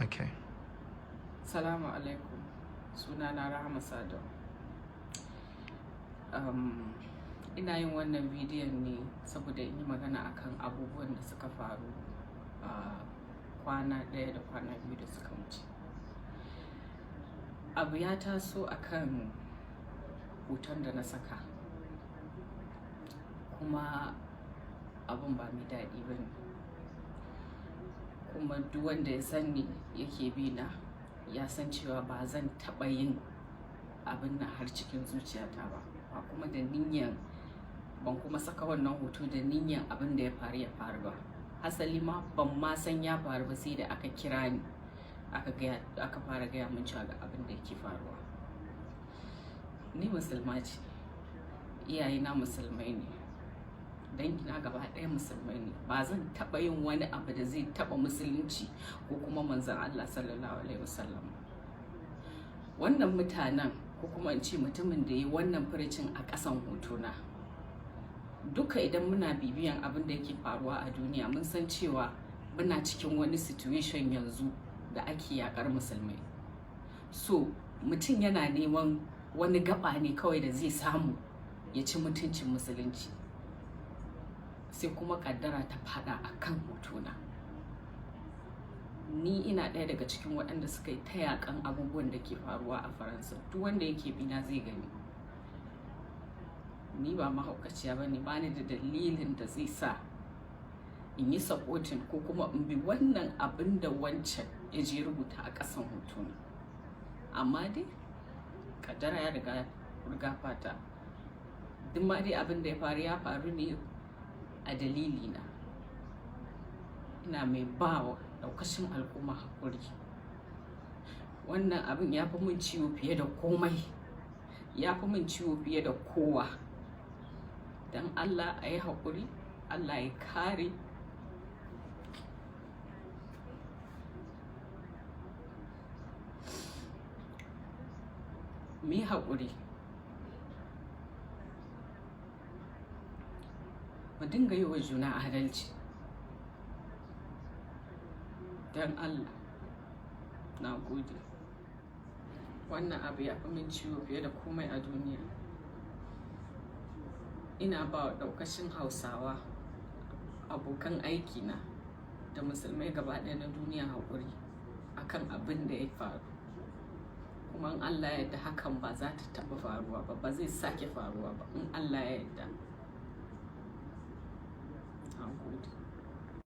Okay. Salamu alaikum. Sunana Rahama Sadau. Ina yin wannan bidiyon ne saboda in yi magana akan abubuwan da suka faru a kwana ɗaya da kwana 2 da suka wuce. Abu ya taso akan hoton da na saka, kuma abun ba mai daɗi ba ne. Kuma duk wanda ya san ni yake bi na ya san cewa ba zan taɓa yin abin nan har cikin zuciyata ba, ba kuma da niyyan, ban kuma saka wannan hoto da niyyan abin da ya faru ya faru ba. Hasali ma ban ma san ya faru ba sai da aka kira ni aka fara gaya min cewa ga abin da yake faruwa. Ni musulma ce, iyayena musulmai ne, dangina gaba ɗaya musulmai ne. Ba zan taɓa yin wani abu da zai taɓa musulunci ko kuma Manzon Allah Sallallahu Alaihi Wasallam. Wannan mutanen, ko kuma in ce mutumin da ya yi wannan furucin a ƙasan hotona, duka idan muna bibiyan abin da yake faruwa a duniya, mun san cewa muna cikin wani situation yanzu da ake yakar musulmai. So mutum yana neman wani gaba ne kawai da zai samu ya ci mutuncin musulunci, sai kuma kaddara ta fada a kan hotona. Ni ina ɗaya daga cikin waɗanda suka yi ta yakan abubuwan da ke faruwa a Faransa. Duk wanda yake bina zai gani ni ba mahaukaciya ba ne. Ba ni da dalilin da zai sa in yi supporting ko kuma in bi wannan abin da wancan ya je rubuta a ƙasan hotona. Amma dai kaddara ya riga riga fata. Duk ma dai abin da ya faru ya faru ne a dalilina. Ina mai ba wa daukashin al'umma haƙuri. Wannan abin ya fi min ciwo fiye da komai, ya fi min ciwo fiye da kowa. Don Allah a yi haƙuri, Allah ya kare. Mu yi haƙuri, mu dinga yi wa juna adalci, don Allah. Na gode. Wannan abu ya fi min ciwo fiye da komai a duniya. Ina ba wa ɗaukacin Hausawa, abokan aikina, da musulmai gaba ɗaya na duniya haƙuri akan abin da ya faru. Kuma in Allah ya yarda, hakan ba za ta taɓa faruwa ba, ba zai sake faruwa ba in Allah ya yarda.